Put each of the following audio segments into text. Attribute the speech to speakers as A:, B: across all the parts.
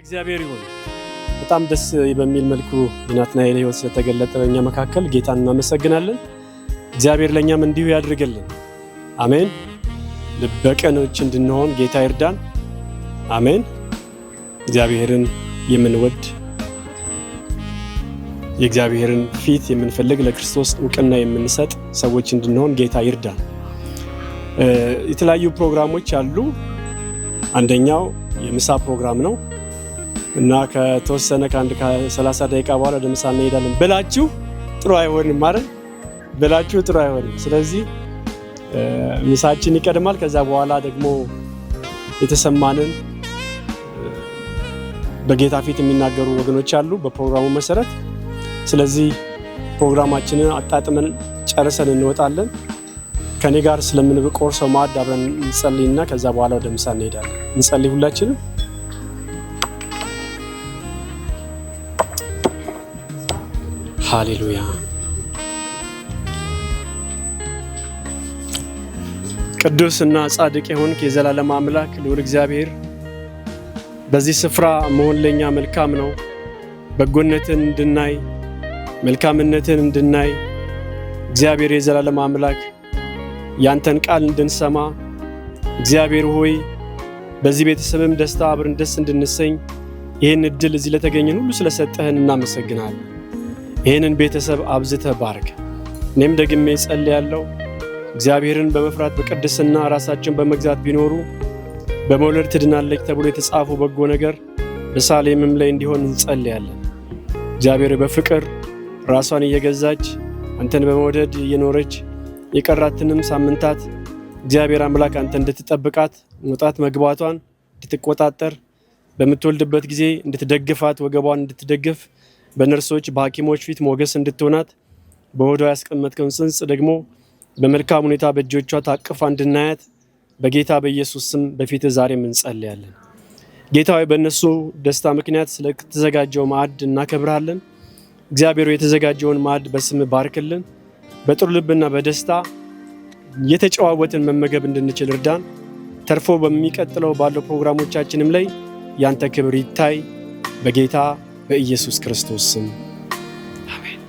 A: እግዚአብሔር ይሁን። በጣም ደስ በሚል መልኩ የናትናኤል ሕይወት ስለተገለጠ በእኛ መካከል ጌታን እናመሰግናለን። እግዚአብሔር ለእኛም እንዲሁ ያድርግልን። አሜን። ልበ ቅኖች እንድንሆን ጌታ ይርዳን። አሜን። እግዚአብሔርን የምንወድ፣ የእግዚአብሔርን ፊት የምንፈልግ፣ ለክርስቶስ እውቅና የምንሰጥ ሰዎች እንድንሆን ጌታ ይርዳን። የተለያዩ ፕሮግራሞች አሉ። አንደኛው የምሳ ፕሮግራም ነው እና ከተወሰነ ከአንድ ከ30 ደቂቃ በኋላ ወደ ምሳ እንሄዳለን ብላችሁ ጥሩ አይሆንም ማለት ብላችሁ ጥሩ አይሆንም። ስለዚህ ምሳችን ይቀድማል። ከዛ በኋላ ደግሞ የተሰማንን በጌታ ፊት የሚናገሩ ወገኖች አሉ በፕሮግራሙ መሰረት። ስለዚህ ፕሮግራማችንን አጣጥመን ጨርሰን እንወጣለን። ከኔ ጋር ስለምንቆርሰው ማዕድ አብረን እንጸልይና ከዛ በኋላ ወደ ምሳ እንሄዳለን። እንጸልይ ሁላችንም። ሃሌሉያ። ቅዱስ እና ጻድቅ የሆንክ የዘላለም አምላክ ልዑል እግዚአብሔር፣ በዚህ ስፍራ መሆን ለኛ መልካም ነው። በጎነትን እንድናይ፣ መልካምነትን እንድናይ፣ እግዚአብሔር የዘላለም አምላክ ያንተን ቃል እንድንሰማ፣ እግዚአብሔር ሆይ በዚህ ቤተሰብም ደስታ አብረን ደስ እንድንሰኝ ይህን እድል እዚህ ለተገኘን ሁሉ ስለሰጠህን እናመሰግናለን። ይህንን ቤተሰብ አብዝተህ ባርክ። እኔም ደግሜ ጸልያለሁ። እግዚአብሔርን በመፍራት በቅድስና ራሳቸውን በመግዛት ቢኖሩ በመውለድ ትድናለች ተብሎ የተጻፈው በጎ ነገር በሳሌምም ላይ እንዲሆን እንጸልያለን። እግዚአብሔር በፍቅር ራሷን እየገዛች አንተን በመውደድ እየኖረች የቀራትንም ሳምንታት እግዚአብሔር አምላክ አንተ እንድትጠብቃት፣ መውጣት መግባቷን እንድትቆጣጠር፣ በምትወልድበት ጊዜ እንድትደግፋት፣ ወገቧን እንድትደግፍ፣ በነርሶች በሐኪሞች ፊት ሞገስ እንድትሆናት፣ በሆዷ ያስቀመጥከውን ጽንስ ደግሞ በመልካም ሁኔታ በእጆቿ ታቅፋ እንድናያት በጌታ በኢየሱስ ስም በፊትህ ዛሬም እንጸልያለን። ጌታ ሆይ በእነሱ ደስታ ምክንያት ስለተዘጋጀው ማዕድ እናከብርሃለን። እግዚአብሔር የተዘጋጀውን ማዕድ በስም ባርክልን። በጥሩ ልብና በደስታ የተጨዋወትን መመገብ እንድንችል እርዳን። ተርፎ በሚቀጥለው ባለው ፕሮግራሞቻችንም ላይ ያንተ ክብር ይታይ። በጌታ በኢየሱስ ክርስቶስ ስም አሜን።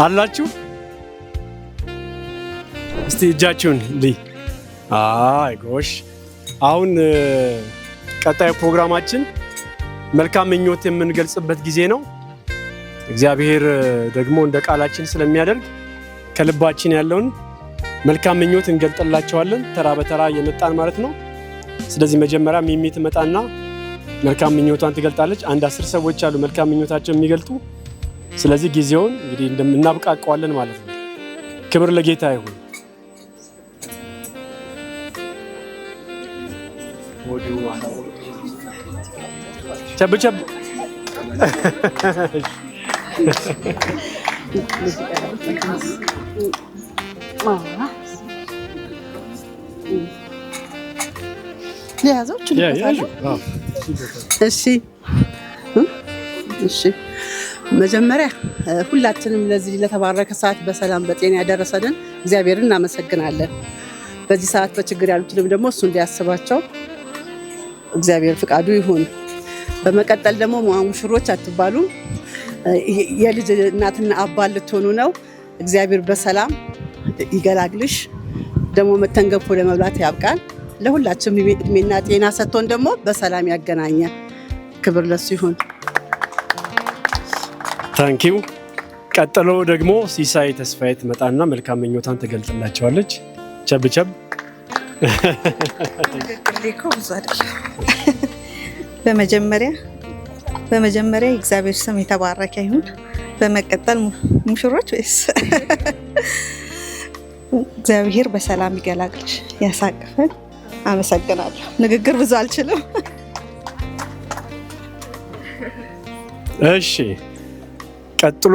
A: አላችሁ? እስቲ እጃችሁን ልይ። አይ ጎሽ። አሁን ቀጣዩ ፕሮግራማችን መልካም ምኞት የምንገልጽበት ጊዜ ነው። እግዚአብሔር ደግሞ እንደ ቃላችን ስለሚያደርግ ከልባችን ያለውን መልካም ምኞት እንገልጥላቸዋለን፣ ተራ በተራ እየመጣን ማለት ነው። ስለዚህ መጀመሪያ ሚሚ ትመጣና መልካም ምኞቷን ትገልጣለች። አንድ 10 ሰዎች አሉ መልካም ምኞታቸው የሚገልጡ። ስለዚህ ጊዜውን እንግዲህ እናብቃቀዋለን ማለት ነው። ክብር ለጌታ ይሁን። ቸብ ቸብ።
B: ሊያዘው። እሺ፣ መጀመሪያ ሁላችንም ለዚህ ለተባረከ ሰዓት በሰላም በጤና ያደረሰንን እግዚአብሔርን እናመሰግናለን። በዚህ ሰዓት በችግር ያሉትንም ደግሞ እሱ እንዲያስባቸው እግዚአብሔር ፍቃዱ ይሁን። በመቀጠል ደግሞ ሙሽሮች አትባሉም፣ የልጅ እናትና አባት ልትሆኑ ነው። እግዚአብሔር በሰላም ይገላግልሽ። ደግሞ መተን ገንፎ ለመብላት ያብቃን። ለሁላችንም እድሜና ጤና ሰጥቶን ደግሞ በሰላም ያገናኘን። ክብር ለሱ ይሁን።
A: Thank you። ቀጥሎ ደግሞ ሲሳይ ተስፋዬ ትመጣና መልካም ምኞቷን ትገልጽላቸዋለች። ቸብ ቸብ።
C: ንግግር እኮ ብዙ አይደለም። በመጀመሪያ የእግዚአብሔር ስም የተባረከ ይሁን። በመቀጠል ሙሽሮች ወይስ እግዚአብሔር በሰላም ይገላግልሽ፣ ያሳቅፈን። አመሰግናለሁ። ንግግር ብዙ አልችልም።
A: እሺ፣ ቀጥሎ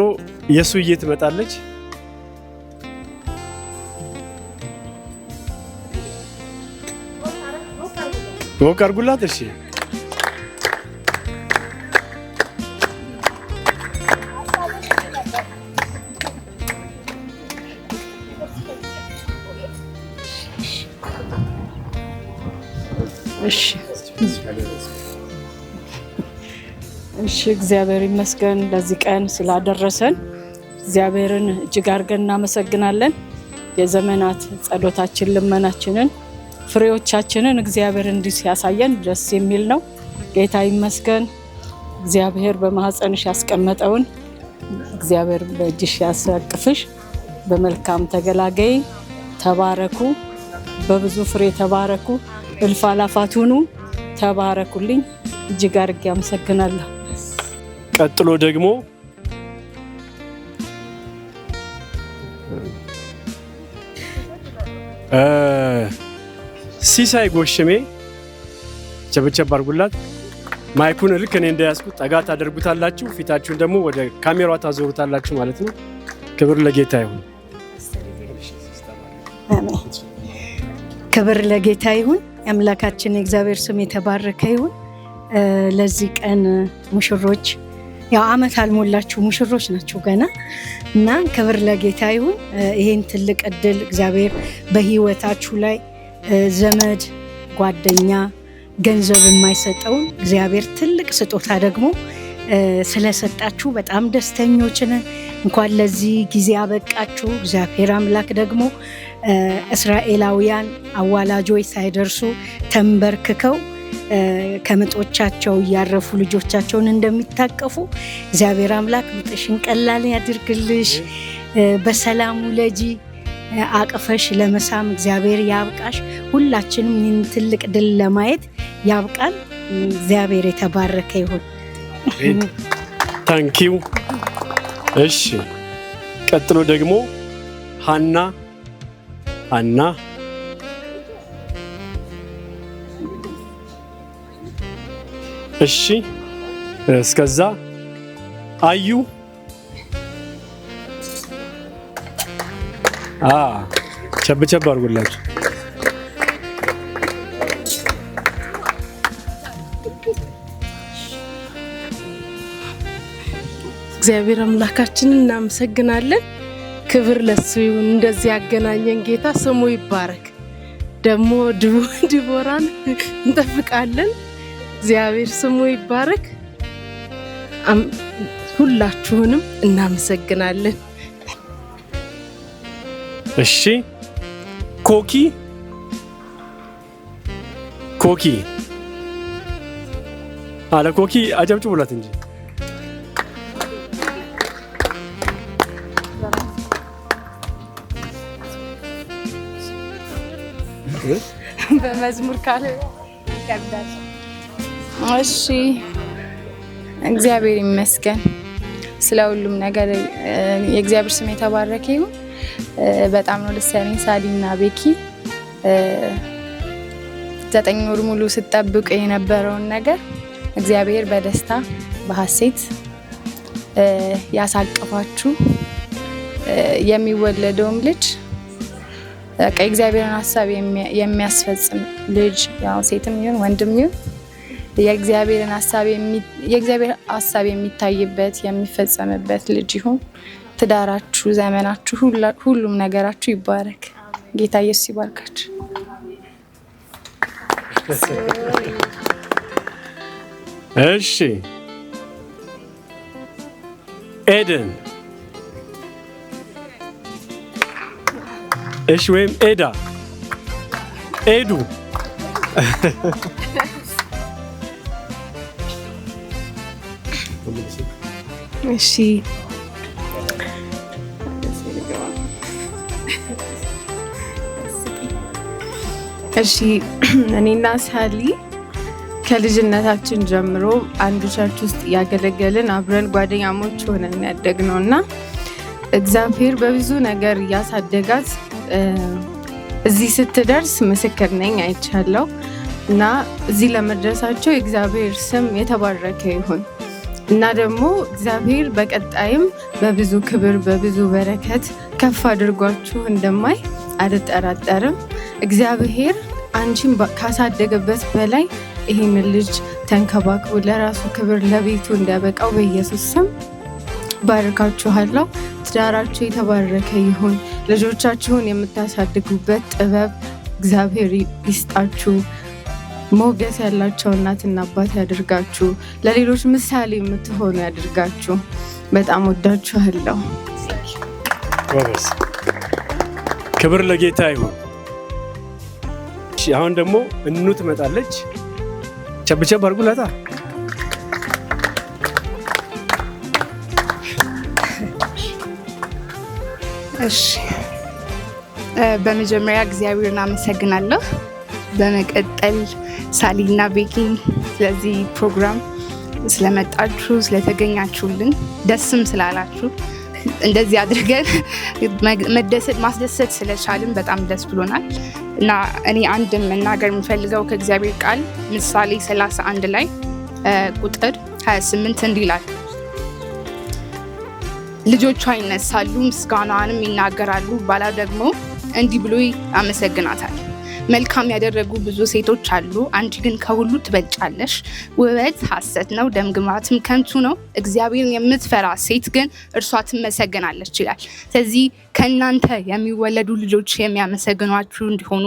A: የሱዬ ትመጣለች። ሞቅ አድርጉላት። እሺ።
D: እሺ፣ እግዚአብሔር ይመስገን ለዚህ ቀን ስላደረሰን እግዚአብሔርን እጅግ አድርገን እናመሰግናለን። የዘመናት ጸሎታችን፣ ልመናችንን፣ ፍሬዎቻችንን እግዚአብሔር እንዲህ ሲያሳየን ደስ የሚል ነው። ጌታ ይመስገን። እግዚአብሔር በማህፀንሽ ያስቀመጠውን እግዚአብሔር በእጅሽ ያሳቅፍሽ። በመልካም ተገላገይ። ተባረኩ፣ በብዙ ፍሬ ተባረኩ። እልፍ አላፋት ሁኑ። ተባረኩልኝ። እጅግ አድርጌ አመሰግናለሁ።
A: ቀጥሎ ደግሞ ሲሳይ ጎሽሜ፣ ቸብቸብ አድርጉላት። ማይኩን ልክ እኔ እንደያዝኩት ጠጋ ታደርጉታላችሁ፣ ፊታችሁን ደግሞ ወደ ካሜራዋ ታዞሩታላችሁ ማለት ነው። ክብር ለጌታ ይሁን።
E: አሜን። ክብር ለጌታ ይሁን። የአምላካችን የእግዚአብሔር ስም የተባረከ ይሁን። ለዚህ ቀን ሙሽሮች፣ ያው አመት አልሞላችሁ፣ ሙሽሮች ናችሁ ገና እና ክብር ለጌታ ይሁን። ይሄን ትልቅ እድል እግዚአብሔር በህይወታችሁ ላይ ዘመድ፣ ጓደኛ፣ ገንዘብ የማይሰጠውን እግዚአብሔር ትልቅ ስጦታ ደግሞ ስለሰጣችሁ በጣም ደስተኞች ነን። እንኳን ለዚህ ጊዜ አበቃችሁ። እግዚአብሔር አምላክ ደግሞ እስራኤላውያን አዋላጆች ሳይደርሱ ተንበርክከው ከምጦቻቸው እያረፉ ልጆቻቸውን እንደሚታቀፉ እግዚአብሔር አምላክ ምጥሽን ቀላል ያድርግልሽ፣ በሰላም ውለጂ፣ አቅፈሽ ለመሳም እግዚአብሔር ያብቃሽ። ሁላችንም ይህን ትልቅ ድል ለማየት ያብቃን። እግዚአብሔር የተባረከ ይሁን።
A: Thank you። እሺ፣ ቀጥሎ ደግሞ ሀና፣ ሀና። እሺ፣ እስከዛ አዩ ቸብ ቸብ አድርጉላችሁ።
F: እግዚአብሔር አምላካችንን እናመሰግናለን። ክብር ለሱ ይሁን። እንደዚህ ያገናኘን ጌታ ስሙ ይባረክ። ደግሞ ዲቦራን እንጠብቃለን። እግዚአብሔር ስሙ ይባረክ። ሁላችሁንም እናመሰግናለን።
A: እሺ፣ ኮኪ፣ ኮኪ አለ። ኮኪ አጨብጭቡላት እንጂ።
G: በመዝሙር ካለ ይከብዳል። እሺ፣ እግዚአብሔር ይመስገን ስለ ሁሉም ነገር። የእግዚአብሔር ስም የተባረከ ይሁን። በጣም ነው ደስ ያለኝ። ሳሊና ቤኪ፣ 9 ወር ሙሉ ስጠብቅ የነበረውን ነገር እግዚአብሔር በደስታ በሀሴት ያሳቅፋችሁ። የሚወለደውም ልጅ በቃ የእግዚአብሔርን ሀሳብ የሚያስፈጽም ልጅ፣ ያው ሴትም ይሁን ወንድም ይሁን፣ የእግዚአብሔር ሀሳብ የሚታይበት የሚፈጸምበት ልጅ ይሁን። ትዳራችሁ፣ ዘመናችሁ፣ ሁሉም ነገራችሁ ይባረክ። ጌታ ኢየሱስ ይባርካችሁ።
A: እሺ፣ ኤደን፣ እሺ፣ ወይም ኤዳ፣ ኤዱ።
H: እሺ፣ እኔና ሳሊ ከልጅነታችን ጀምሮ አንድ church ውስጥ እያገለገልን አብረን ጓደኛሞች ሆነን ያደግነው እና እግዚአብሔር በብዙ ነገር እያሳደጋት እዚህ ስትደርስ ምስክር ነኝ፣ አይቻለሁ። እና እዚህ ለመድረሳቸው የእግዚአብሔር ስም የተባረከ ይሁን። እና ደግሞ እግዚአብሔር በቀጣይም በብዙ ክብር በብዙ በረከት ከፍ አድርጓችሁ እንደማይ አልጠራጠርም። እግዚአብሔር አንቺን ካሳደገበት በላይ ይህንን ልጅ ተንከባክቦ ለራሱ ክብር ለቤቱ እንዲያበቃው በኢየሱስ ስም ባርካችኋለሁ። ትዳራችሁ የተባረከ ይሁን። ልጆቻችሁን የምታሳድጉበት ጥበብ እግዚአብሔር ይስጣችሁ። ሞገስ ያላቸው እናትና አባት ያድርጋችሁ። ለሌሎች ምሳሌ የምትሆኑ ያድርጋችሁ። በጣም ወዳችኋለሁ።
A: ጎበዝ። ክብር ለጌታ ይሁን። እሺ፣ አሁን ደግሞ እኑ ትመጣለች። ቸብቸብ አድርጉላታ።
I: እሺ፣ በመጀመሪያ እግዚአብሔርን አመሰግናለሁ። በመቀጠል ሳሊና ቤኪን ስለዚህ ፕሮግራም ስለመጣችሁ፣ ስለተገኛችሁልን፣ ደስም ስላላችሁ፣ እንደዚህ አድርገን መደሰት ማስደሰት ስለቻልን በጣም ደስ ብሎናል። እና እኔ አንድ መናገር የምፈልገው ከእግዚአብሔር ቃል ምሳሌ 31 ላይ ቁጥር 28 እንዲህ ይላል፦ "ልጆቿ ይነሳሉ፣ ምስጋናዋንም ይናገራሉ፣ ባሏ ደግሞ እንዲህ ብሎ ያመሰግናታል። መልካም ያደረጉ ብዙ ሴቶች አሉ፣ አንቺ ግን ከሁሉ ትበልጫለሽ። ውበት ሐሰት ነው፣ ደምግባትም ከንቱ ነው። እግዚአብሔርን የምትፈራ ሴት ግን እርሷ ትመሰገናለች" ይላል። ስለዚህ ከእናንተ የሚወለዱ ልጆች የሚያመሰግኗችሁ እንዲሆኑ፣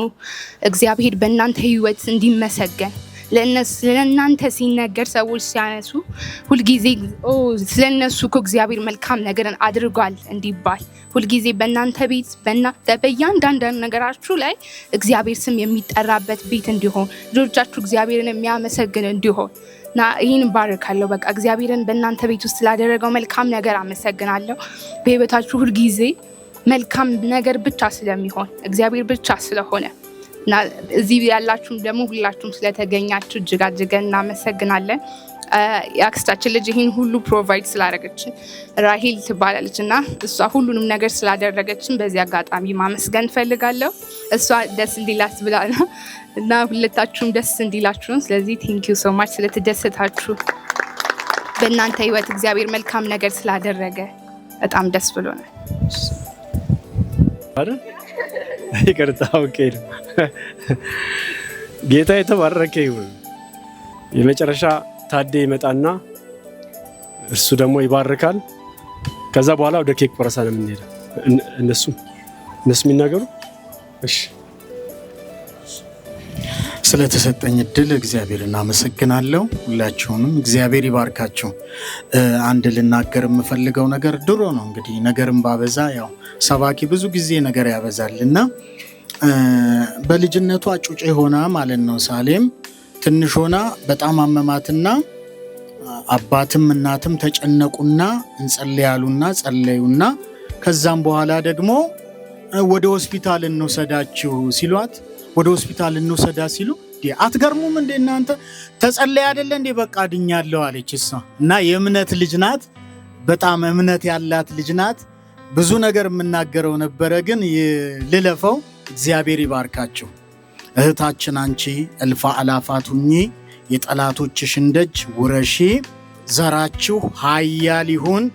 I: እግዚአብሔር በእናንተ ሕይወት እንዲመሰገን፣ ስለእናንተ ሲነገር ሰዎች ሲያነሱ ሁልጊዜ "ስለእነሱ እኮ እግዚአብሔር መልካም ነገርን አድርጓል" እንዲባል፣ ሁልጊዜ በእናንተ ቤት በእያንዳንዱ ነገራችሁ ላይ እግዚአብሔር ስም የሚጠራበት ቤት እንዲሆን፣ ልጆቻችሁ እግዚአብሔርን የሚያመሰግን እንዲሆን እና ይህን ባርካለሁ። በቃ እግዚአብሔርን በእናንተ ቤት ውስጥ ስላደረገው መልካም ነገር አመሰግናለሁ። በህይወታችሁ ሁልጊዜ መልካም ነገር ብቻ ስለሚሆን፣ እግዚአብሔር ብቻ ስለሆነ፣ እና እዚህ ያላችሁም ደግሞ ሁላችሁም ስለተገኛችሁ እጅግ አድርገን እናመሰግናለን። የአክስታችን ልጅ ይህን ሁሉ provide ስላደረገችን፣ ራሂል ትባላለች፣ እና እሷ ሁሉንም ነገር ስላደረገችን በዚህ አጋጣሚ ማመስገን እፈልጋለሁ። እሷ ደስ እንዲላት ብላ ነው እና ሁለታችሁም ደስ እንዲላችሁ ነው። ስለዚህ thank you so much ስለተደሰታችሁ፣ በእናንተ ህይወት እግዚአብሔር መልካም ነገር ስላደረገ በጣም ደስ ብሎናል።
A: አይደል? ይቅርታ፣ okay ነው። ጌታ የተባረከ ይሁን። የመጨረሻ ታዴ ይመጣና እርሱ ደግሞ ይባርካል። ከዛ በኋላ ወደ ኬክ ቆረሳ ነው የምንሄደው። እነሱ የሚናገሩ፣ እሺ።
J: ስለተሰጠኝ እድል እግዚአብሔር እናመሰግናለሁ። ሁላችሁንም እግዚአብሔር ይባርካችሁ። አንድ ልናገር የምፈልገው ነገር ድሮ ነው እንግዲህ ነገርን ባበዛ ያው ሰባኪ ብዙ ጊዜ ነገር ያበዛል እና በልጅነቷ ጩጬ ሆና ማለት ነው ሳሌም ትንሽ ሆና በጣም አመማትና አባትም እናትም ተጨነቁና እንጸልያሉና ጸለዩና ከዛም በኋላ ደግሞ ወደ ሆስፒታል እንውሰዳችሁ ሲሏት ወደ ሆስፒታል እንውሰዳ ሲሉ አትገርሙም እንዴ እናንተ ተጸለይ አይደለ እንዴ በቃ ድኛለሁ አለች እሷ። እና የእምነት ልጅ ናት፣ በጣም እምነት ያላት ልጅ ናት። ብዙ ነገር የምናገረው ነበረ ግን ልለፈው። እግዚአብሔር ይባርካችሁ እህታችን፣ አንቺ እልፍ አእላፋት ሁኚ፣ የጠላቶችሽን ደጅ ውረሺ፣ ዘራችሁ ኃያል ይሁን፣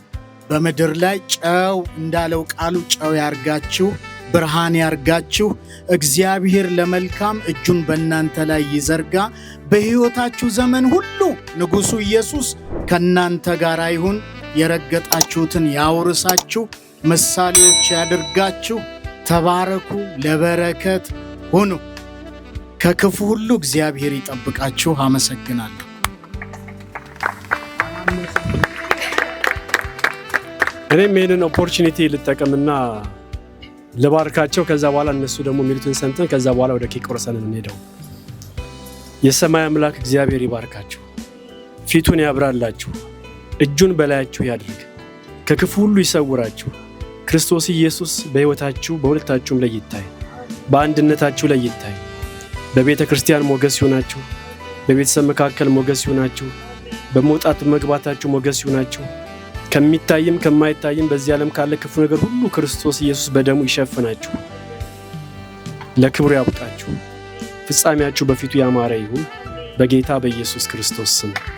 J: በምድር ላይ ጨው እንዳለው ቃሉ ጨው ያርጋችሁ፣ ብርሃን ያርጋችሁ። እግዚአብሔር ለመልካም እጁን በእናንተ ላይ ይዘርጋ። በሕይወታችሁ ዘመን ሁሉ ንጉሡ ኢየሱስ ከእናንተ ጋር ይሁን። የረገጣችሁትን ያውርሳችሁ፣ ምሳሌዎች ያድርጋችሁ። ተባረኩ፣ ለበረከት ሁኑ። ከክፉ ሁሉ እግዚአብሔር ይጠብቃችሁ። አመሰግናለሁ።
A: እኔም ይህንን opportunity ልጠቀምና ልባርካቸው። ከዛ በኋላ እነሱ ደግሞ የሚሉትን ሰምተን ከዛ በኋላ ወደ ኬክ ቆርሰን የምንሄደው። የሰማይ አምላክ እግዚአብሔር ይባርካችሁ፣ ፊቱን ያብራላችሁ፣ እጁን በላያችሁ ያድርግ፣ ከክፉ ሁሉ ይሰውራችሁ። ክርስቶስ ኢየሱስ በሕይወታችሁ በሁለታችሁም ላይ ይታይ፣ በአንድነታችሁ ላይ ይታይ። በቤተ ክርስቲያን ሞገስ ይሁናችሁ፣ በቤተሰብ መካከል ሞገስ ይሁናችሁ፣ በመውጣት መግባታችሁ ሞገስ ይሁናችሁ። ከሚታይም ከማይታይም በዚህ ዓለም ካለ ክፉ ነገር ሁሉ ክርስቶስ ኢየሱስ በደሙ ይሸፍናችሁ፣ ለክብሩ ያብቃችሁ። ፍጻሜያችሁ በፊቱ ያማረ ይሁን፣ በጌታ በኢየሱስ ክርስቶስ ስም።